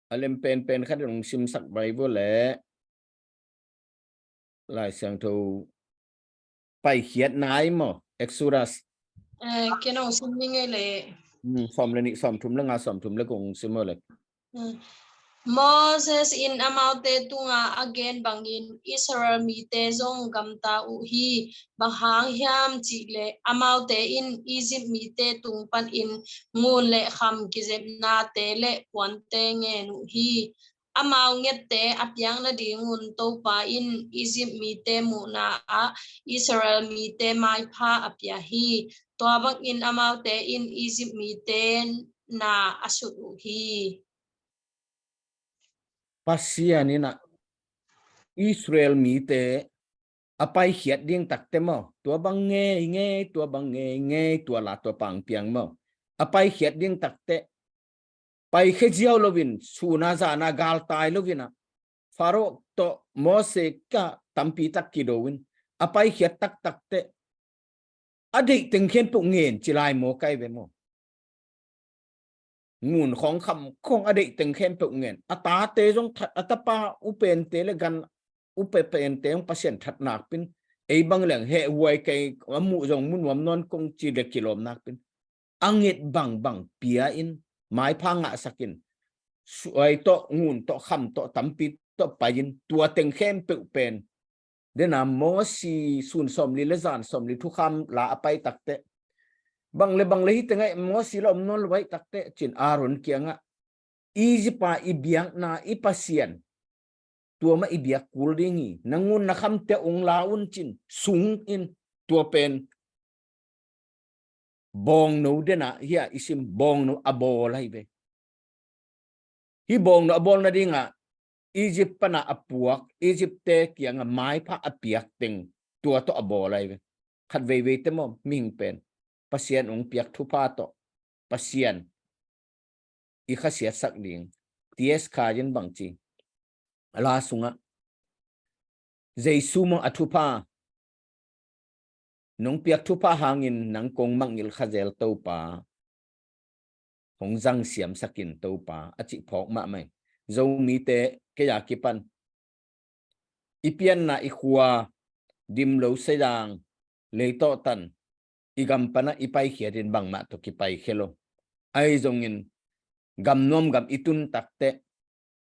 A lem penpen khat in hong simsak bai vua leh. Lai Siangtho Paikhiatna ai maw, Exodus. Eh, ken hong sim ning ei leh. Hmm, sawm le nih, sawm thum le nga, sawm thum le guk hong sim maw leh. Hmm. Moses in amaute tunga a gen bangin Israel mite zong gamta uh hi. Bang hang hiam cihleh amaute in Egypt mite tung panin ngun le kham kizepnate le puante ngen uh hi. Amau ngette a piak nadingun Topa in Egypt mite muhna ah Israel mite maipha a pia hi. Tua bangin amaute in Egypt mite na a sut uh hi. Pasian in ah Israel mite a paikhiat ding takte maw, tua bang ngei ngei, tua bang ngei ngei, tua la tua pang piang maw, a paikhiat ding takte paikhia ziau loin, suna zana galtai loin ah, Pharaoh tawh Mose ka tampi tak kido in a paikhiat taktakte a deih teng khempeuh ngen ci lai maw kai ve maw. Ngun khawng kham khawng a deih teng khempeuh ngen. A tate zong that, a tapa upente le gan upe pente zong Pasian that nakpin, ei bang leng heh huai kei a muh zong mu nuam nawn kong ci le kilawm nakpin a nget bangbang pia in, maipha ngahsak in, suai tawh, ngun tawh, kham tawh, tampi tawh pai in, tua teng khempeuh pen. Dena Mosi sun sawmli le zan sawmli thukham la a pai takte, bang le bang le hite ngai, Mosi la om nawn lo bai takte cin Aaron kiangah, Egypt a i biakna i Pasian tua mah i biak kul ding hi. Na ngun na khamte ong la un cin sung in, tua pen bawngno dena hia i sim, bawngno a bawl ahi ve. Hih bawngno a bawl nadingah Egypt pana a puak, Egypt te kiangah maipha a piak teng tua tawh a bawl ahi ve. Khat veivei te maw, mihing pen Pasian ong piak thupha tawh Pasian i khasiatsak ding. T S Khai in bangci a la sungah, Jesu maw a thupha, nong piak thupha hangin nang kong mangngilh khazel Topa, hong zang siamsak in Topa, a cih phawk mahmah in. Zomite kei a kipan i pianna i khua, dim lo, Seizaang, leitawh tan, i gam pana i paikhiat in bangmah tawh kipaikhia lo. Ahi zongin gam nuam gam i tun takte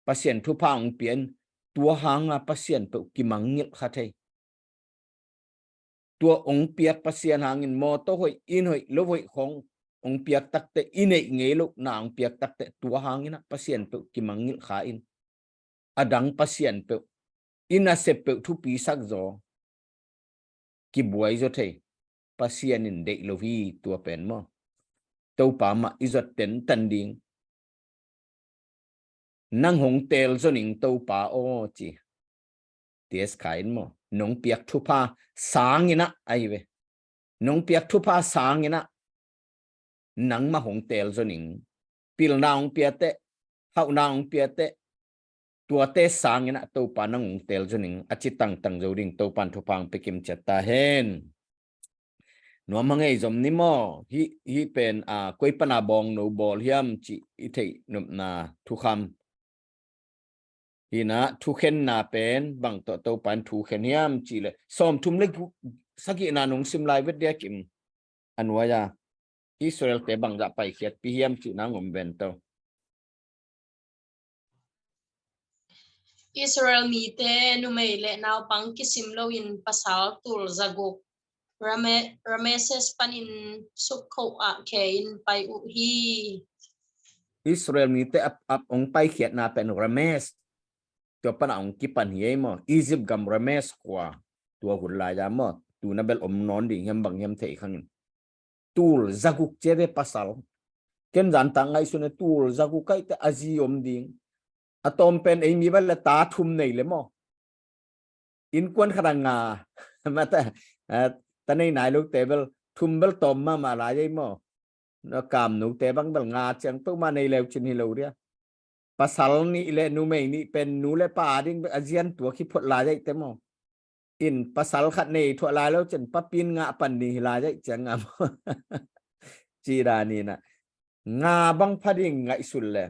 Pasian thupha hong pia in, tua hanga Pasian peuh kimangngilh kha thei. Tua ong piak Pasian hangin mawtaw hoih, inn hoih, lo hoih khawng ong piak takte, i neih ngei lo na ong piak takte, tua hangin ah Pasian peuh kimangngilh kha in, a dang pasian peuh, i nasep peuh thupisak zaw, kibuai zaw thei. Pasian in deih lo hi tua pen maw. Topa mah i zot tentan ding. Nang hong teel zo ning Topa aw ci. T S Khai in maw, nong piak thupha sangin ah ahi ve. Nong piak thupha sangin ah nangmah hong teel zo ning. Pilna hong pia teh, hauhna hong pia teh, tuate sangin ah Topa nang hong teel zo ning, a ci tangtang zo ding Topan thupha hong pia kim ciat ta hen. Nuam hang ei zom ni maw? Hih, hih pen, a, koi pana bawng no bawl hiam cih i theih nopna thukham. Hi na, thukhenna pen bang tawh Topa in thukhen hiam cih leh sawmthum le gu-, sagihna nong sim lai vet dia kim. A nuai-a Israel-te bangzah paikhiatpih hiam cihna hong om ven to. Israel mite numei le naupang kisim loin pasal tul zaguk Rame-, Rameses panin Sukkot ah khe-in pai uh hi. Israel mite a, a hong paikhiatna pen Rames, tua panah hong kipan hi ei maw? Egypt gam Rames khua, tua hun lai-a maw? Tuna bel om nawn ding hiam bang hiam thei khangin. Tul zaguk ci ve pasal. Ken zan tak ngaihsun e, tul zaguk aih teh a zi om ding. A tawm pen ei mi bel le ta thum nei le maw? Innkuan khat a nga, mate, a, ta nei nai lote bel thum bel tawm mahmah lai ei maw? Na kam note bang bel nga ciang peuhmah nei leu cin hi lo dia. Pasal nih le numei nih pen nu le pa ding a zian tua kiphot lai ei te maw? In pasal khat nei thuah lai lo cin papi in ngah pan ding hi lai ei ciang nga maw? Ci dan in ah. Nga bang pha ding ngaihsun le.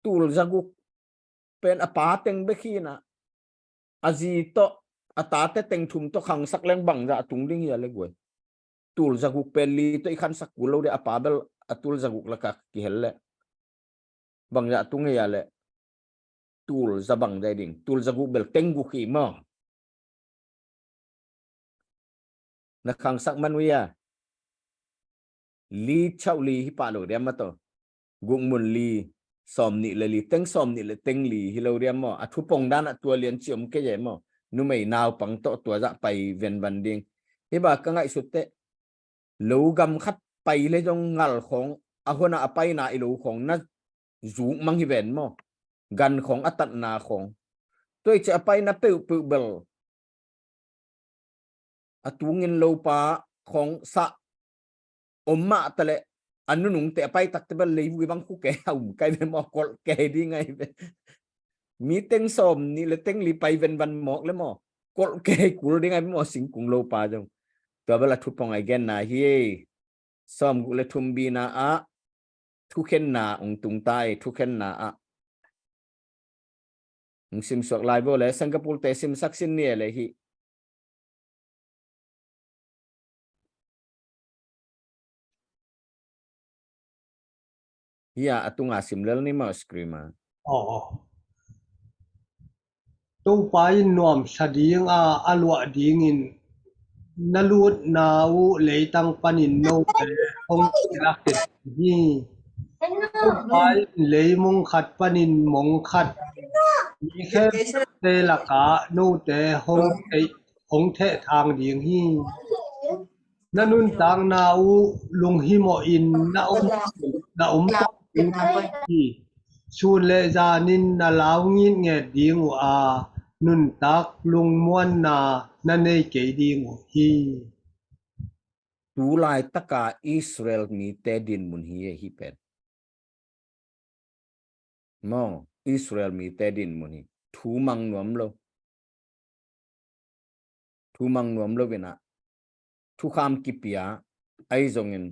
Tul zaguk pen a pa teng bek hi na, a zi tawh, a tate teng thum tawh khangsak leng bangzah tung ding hi a le guai. Tul zaguk pen li tawh i khansak kul lo de, a pa bel a tul zaguk lakah kihel le. Bangzah tung hi a le. Tul za bangzah ding. Tul zaguk bel teng guk hi maw? Na khangsak man uh ia. Li chauh li hi pah lo diam maw taw. Guk mun li, sawm nih le li, teng sawm nih le teng li hi lo diam maw? A thupong dan ah tua lian ci om kei e maw? Numei naupang tawh tua zah pai venvan ding. Hi ba ka ngaihsut teh. Lo gam khat pai le zong ngal khawng, a hona a paina i lo khawng na zuk mang hi ven maw? Gan khawng a tatna khawng. Tua i ci a paina peuhpeuh bel a tungin lopa khawng sah om mah ta leh a nunungte a pai takte bel leivui bang khu ke a um kai ve maw, kolh ke ding ai ve. Mi teng sawm nih le teng li pai venvan mawk le maw, kolh ke kul ding ai ve maw, singkung lopa zong. Tua bel a thupong ai genna hi ei. Sawm guk le thum bina ah thukhenna ong tung ta ei, thukhenna ah. Ong simsuak lai bo le, Singapore te simsak sin ni e le hi. Hi a, a tunga sim lel ni maw screen ah. Aw, aw. Topa in nuamsa ding a, a luah dingin na lutna uh leitang panin note hong kilakit hi. Topa in leimong khat panin mong khat mi khempeuhte lakah note hong theih, hong thehthang ding hi. Na nuntakna uh lunghimawhin na om, na om hi. Sun le zanin na lau ngitnget ding uh a, nuntak lungmuanna na nei kei ding uh hi. Tu laitaka Israel mite dinmun hi, hi pen. Maw, Israel mite dinmun hi. Thu mang nuam lo. Thu mang nuam lo in ah. Thukham kipia, ahi zongin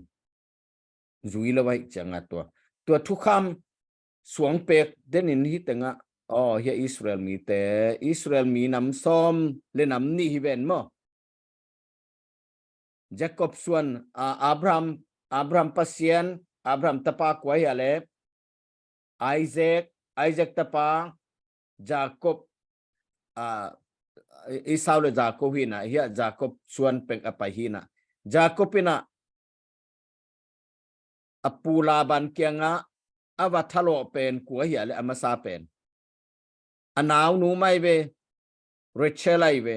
zui lo ahi cianga tua. Tua thukham suang pek denin hi tengah, aw, hi a Israel mite, Israel mi nam sawm le nam nih hi ven maw? Jacob suan, a, Abraham, Abraham Pasian, Abraham tapa kua hi a le, Isaac, Isaac tapa, Jacob, a, Esau le Jacob hi na, hi a Jacob suan pek a pai hi na. Jacob in ah, a pu Laban kiangah a va thalawh pen kua hi a le a masa pen. A naunu mai ve, Rachel ai ve.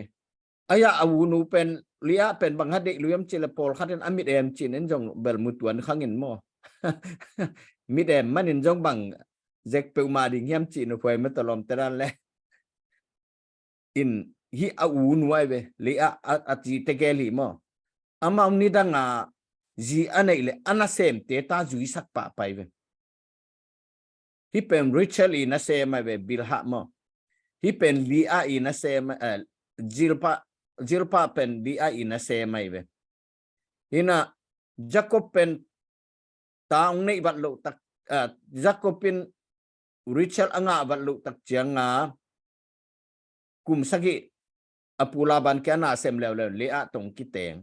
Aia a unu pen, Leah pen bang ha deih luiam cih le pawlkhat in a mit em cih in zong bel mutuan khangin maw. Mit em manin zong bang zek peuhmah ding hiam cih nuhuai mah talawm te dan le. In hi a unu ai ve, Leah a, a ci tegel hi maw. Amau nidanga zi a neih le a nasemte ta zuisak pahpai ve. Hi pen Rachel i nasem ai ve, Bilhah maw. Hi pen Leah i nasem, eh, Zilpah, Zilpah pen Leah i nasem ai ve. Hina Jacob pen ta ong neih vat loh tak, ah, Jacob in Rachel a ngah vat loh tak cianga kum sagih a pu Laban kiang a nasem leuleu Leah tawh kiteng.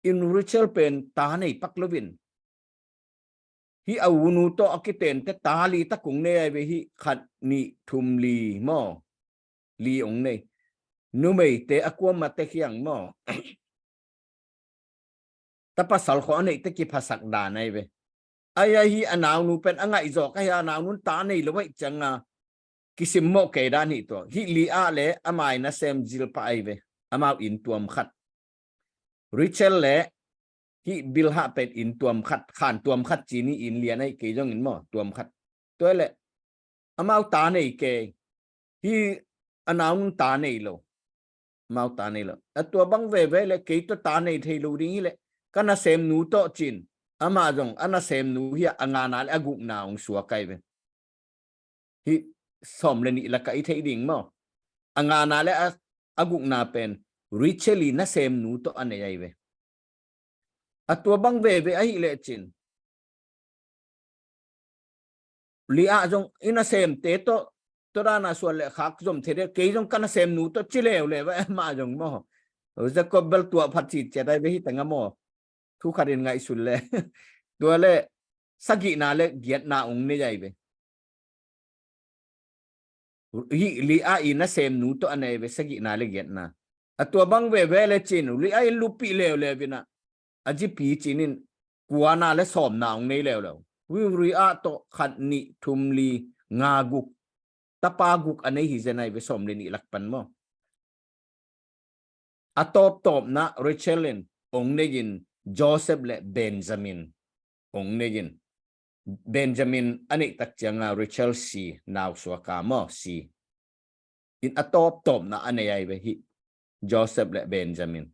In Rachel pen ta nei pak loin hi a unu tawh a kitente ta li tak ong nei ai ve hi, khat nih thum li maw. Li ong nei. Numeite a kuamate kiang maw. Ta pasal khawng a neihte kiphasak dan ai ve. Aia hi a naunu pen a ngaihzawk ahi a naunun ta nei lo aih cianga kisimmawh kei dan hi tua. Hi Leah le amai nasem Zilpah ai ve. Amau inn tuam khat. Rachel le hi Bilhah pen inn tuam khat, khan tuam khat ci ni, inn lian ai kei zongin maw, tuam khat. Tua le amau ta nei kei. Hi a naunun ta nei lo. Amau ta nei lo. A tua bang veve le kei tawh ta nei thei lo ding hi le ka nasemnu tawh cin. Amah zong a nasemnu hi a, a ngana le a gukna ong suak ai ve. Hi sawm le nih laka i theih ding maw. A ngana le a, a gukna pen Rachel i nasemnu tawh a nei ai ve. A tua bang veve ahi le cin. Leah zong i nasemte tawh, tawh dana suan le khak zom thei de, kei zong ka nasemnu tawh ci leuleu ve, amah zong maw. Jacob bel tua phat citciat ai ve hi tanga maw. Thu khat in ngaihsun le. Tua le sagihna le giatna ong nei ai ve. Hi Leah i nasemnu tawh a nei ve sagihna le giatna. A tua bang veve le cin Leah in lupih leuleu vina. A zipi cinin kuana le sawmna ong nei leuleu. Wi Leah tawh khat nih thum li nga guk. Tapa guk a nei hi zen ai ve sawm le nih lak pan maw. A tawptawpna Rachel in ong nei in Joseph le Benjamin ong nei in. Benjamin a neih tak cianga Rachel si, nau suaka maw si. In a tawptawpna a nei ai ve hi Joseph le Benjamin.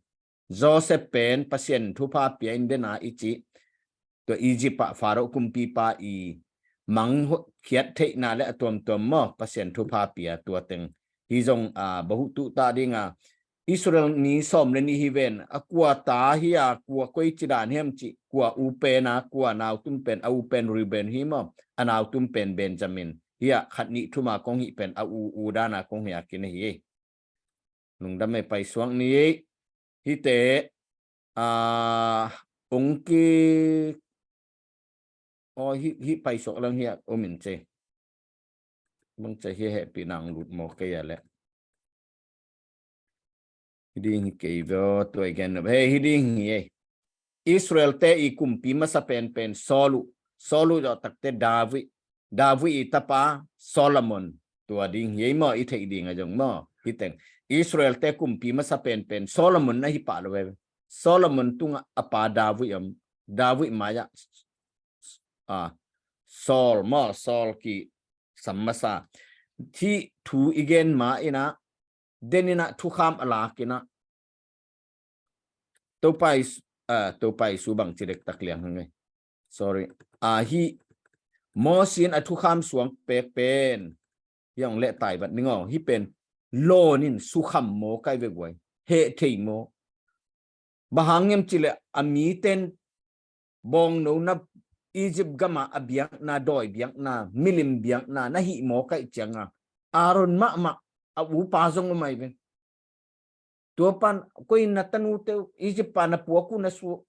Joseph pen Pasian thupha pia in dena i ci. Tua Egypt ah Pharaoh kumpipa i mang khiat theihna le a tuamtuam maw Pasian thupha pia tua teng. Hi zong a bahutuh ta dinga Israel ni sawm le nih hi ven, a kua ta hi a, kua koi ci dan hiam cih, kua u pen a, kua nautum pen, a u pen Reuben hi maw, a nautum pen Benjamin hi a, khat nih thum a kong hih pen a u u dan a kong hih a kine hi. Lungdam e, paisuak ni. Hite a ong ki, aw hi, hi paisuak lang hi a om in ce. Bang ce hi hehpihna ong lut maw kei a le. Hi ding hi kei veo tua i gen he hi ding hi ei. Israel te i kumpi masa penpen Saul uh, Saul uh zawh takte David, David i tapa Solomon tua ding hi ei maw i theih ding a zong maw hi teng. Israel te kumpi masa penpen Solomon na hi pah lo ve. Solomon tungah a pa David om, David mai-ah a Saul maw Saul ki sam masa. Hih thu i gen ma inah deninah thukham a lakinah Topa i, ah, Topa i su bang ci dektak liang hang ei. Sorry. Ah, hi Mosi in a thukham suang pek pen hi ong leh taibat ning aw hi pen lawnin sukham maw kai ve guai. Heh thei maw. Bang hang hiam cileh a miten bawngno na Egypt gama a biakna, dawi biakna, milim biakna na hih maw kaih cianga Aaron mahmah a upa zong um ai ve. Tua pan koi na tanute uh Egypt pa na puak uh na su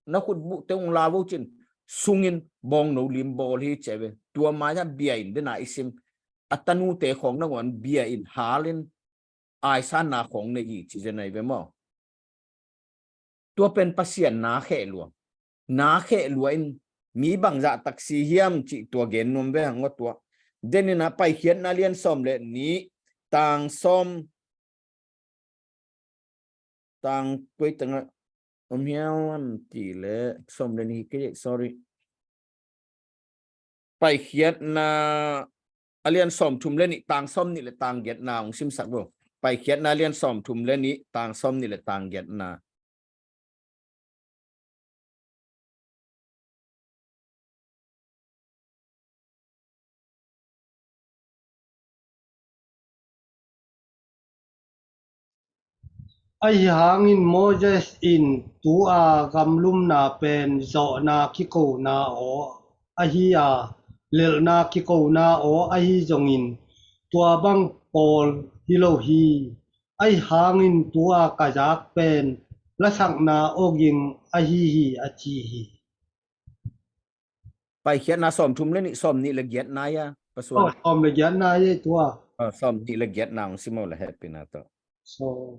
na khutbuhte uh lau uh cin sungin bawngno lim bawl hi cia ve. Tua mai-ah bia in dena i sim a tanute khawng nanguan bia in halin aisanna khawng nei hi ci zen ai ve maw. Tua pen Pasian na kheh lua. Na kheh lua in mi bangzah taksi hiam cih tua gen nuam ve hang aw tua. Deninah Paikhiatna lian sawm le nih tang sawm tang koi tengah om hiam ti le sawm le nih hi kei, sorry. Paikhiatna a lian sawm thum le nih, tang sawm nih le tang giatna hong simsak bo. Paikhiatna a lian sawm thum le nih, tang sawm nih le tang giatna. Ahi hangin Moses in tu-a gamlumna pen zawhna kikona aw ahi a, lelhna kikona aw ahi zongin tua bang pawl hi lo hi. Ahi hangin tu-a ka zak pen lasakna awging ahi hi, a ci hi. Paikhiatna sawm thum le nih, sawm nih le giatna ia, Pasuan. Oh, sawm le giatna ia tua. Oh, sawm nih le giatna hong sim o le hehpihna tawh. So,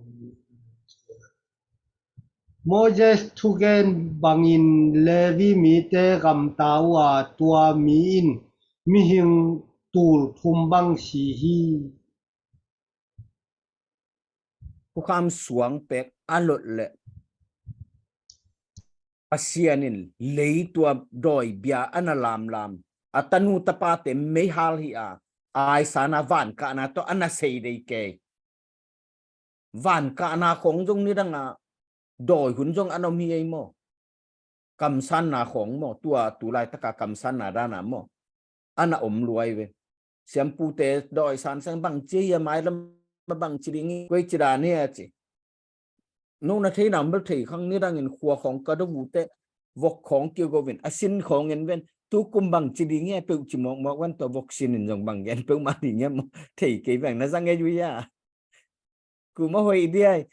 Moses thugen bangin Levi mite gamta uh a, tua mi in mihing tul thum bang si hi. Thukham suang pek a lot le Pasian in lei tua dawi bia a na lamlam, a tanu tapate meihal hi a, aisana vankahna tawh a na sei dei kei. Vankahna khong zong nidanga dawi hun zong a na om hi ei maw? Kamsanna khong maw, tua tu laitaka kamsanna dana maw, a na om luai ve. Siampute dawi san sang bangci a, mailam bangci ding hi, koi ci dan hi a ci. No na theina om bel thei khang, nidangin khua khong ka dovute vok khong kiu govin, a sin khong en ven, tukum bangci ding hi a peuh ci mawkmawk ven, tua vok sin in zong bang gen peuhmah ding hi a maw, thei kei veng na zang e ui a. Kum a hoih diai,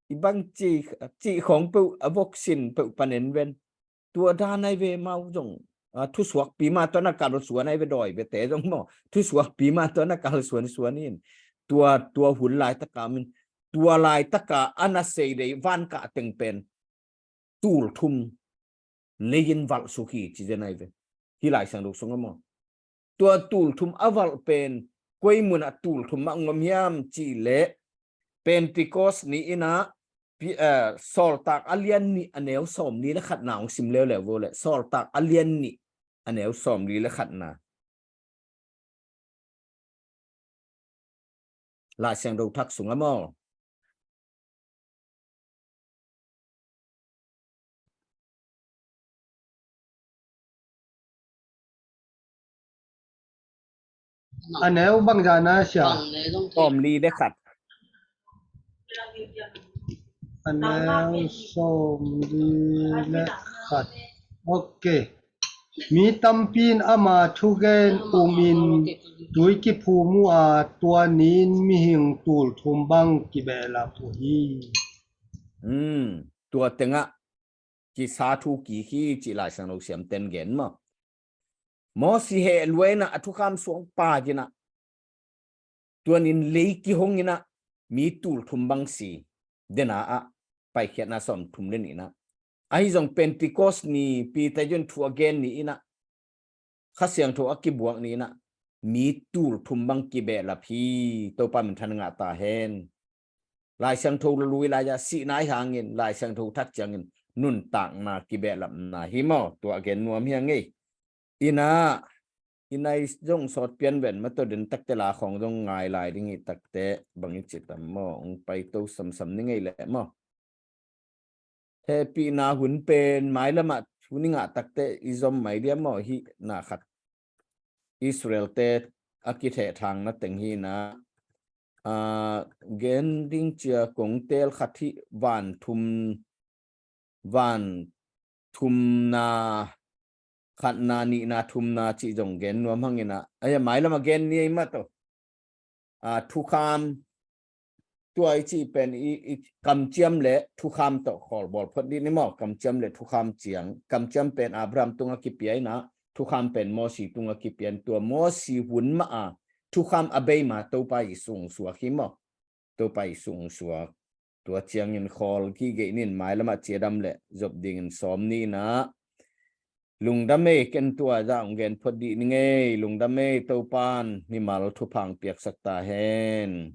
i bang cih, cih khong peuh a vok sin peuh panen ven. Tua dan ai ve mau zong, a, thusuakpi ma tua na kalsuan ai ve dawi bete zong maw. Thusuakpi ma tua na kalsuan suan in. Tua, tua hun laitaka min. Tua laitaka a na sei dei vankah teng pen tul thum leiin valh suk hi ci zen ai ve. Hih Lai Siangtho sungah maw. Tua tul thum a valh pen koi munah tul thum mah ngom hiam cih leh Pentecost ni inah pi-, eh, Sawltak a lian nih a neu sawm li le khatna hong sim leuleu vo le. Sawltak a lian nih a neu sawm li le khatna. Lai Siangtho thak sungah maw. A neu bang zana sia? Sawm li le khat. A neu sawm li le khat. Ok. Mi tampi in ama thugen umin tui kiphum uh a, tua ni-in mihing tul thum bang kibehlap uh hi. Hmm, tua tengah kisa thu kik hi cih Lai Siangtho siamten gen maw. Mosi heh luai inah a thukham suang pa inah tuanin lei kihong inah mi tul thum bang si dena ah, Paikhiatna sawm thum le nih inah. Ahi zong Pentecost ni Peter in thu a gen ni inah, Kha Siangtho a kibuak ni inah mi tul thum bang kibehlap hi. Topa minthan ngah ta hen. Lai Siangtho lui lai-a sihna ahi hangin Lai Siangtho thak ciangin nuntakna kibehlapna hi maw. Tua a gen nuam hi a ngei. Inah, inah i zong sawt pian ven mah tawh den takte la khawng zong ngai lai ding hi takte bang i ci tam maw, hong paito samsam ni ngei leh maw. Hehpihna hun pen mailamah thu ni ngah takte i zom mai diam maw, hih na khat Israel-te a kithehthangna teng hi inah, aa, gen ding cia kong teel khat hi, van thum, van thumna, khatna, nihna, thumna cih zong gen nuam hang inah. Aia, mailamah gen ni ei mah tawh. Aa, thukham, tua i cih pen i, i kamciam le thukham tawh khawlbawl phot dih ni maw. Kamciam le thukham ciang. Kamciam pen Abraham tungah kipia inah, thukham pen Mosi tungah kipia in, tua Mosi hun mah a thukham a bei ma Topa Jesu hong suak hi maw. Topa Jesu hong suak. Tua ciangin khawl kik geih nin, mailamah ciadam le zop dingin sawm ni inah. Lungdam ei, ken tua zah hong gen phot dih ni ngei. Lungdam ei, Topan mimal thupha hong piaksak ta hen.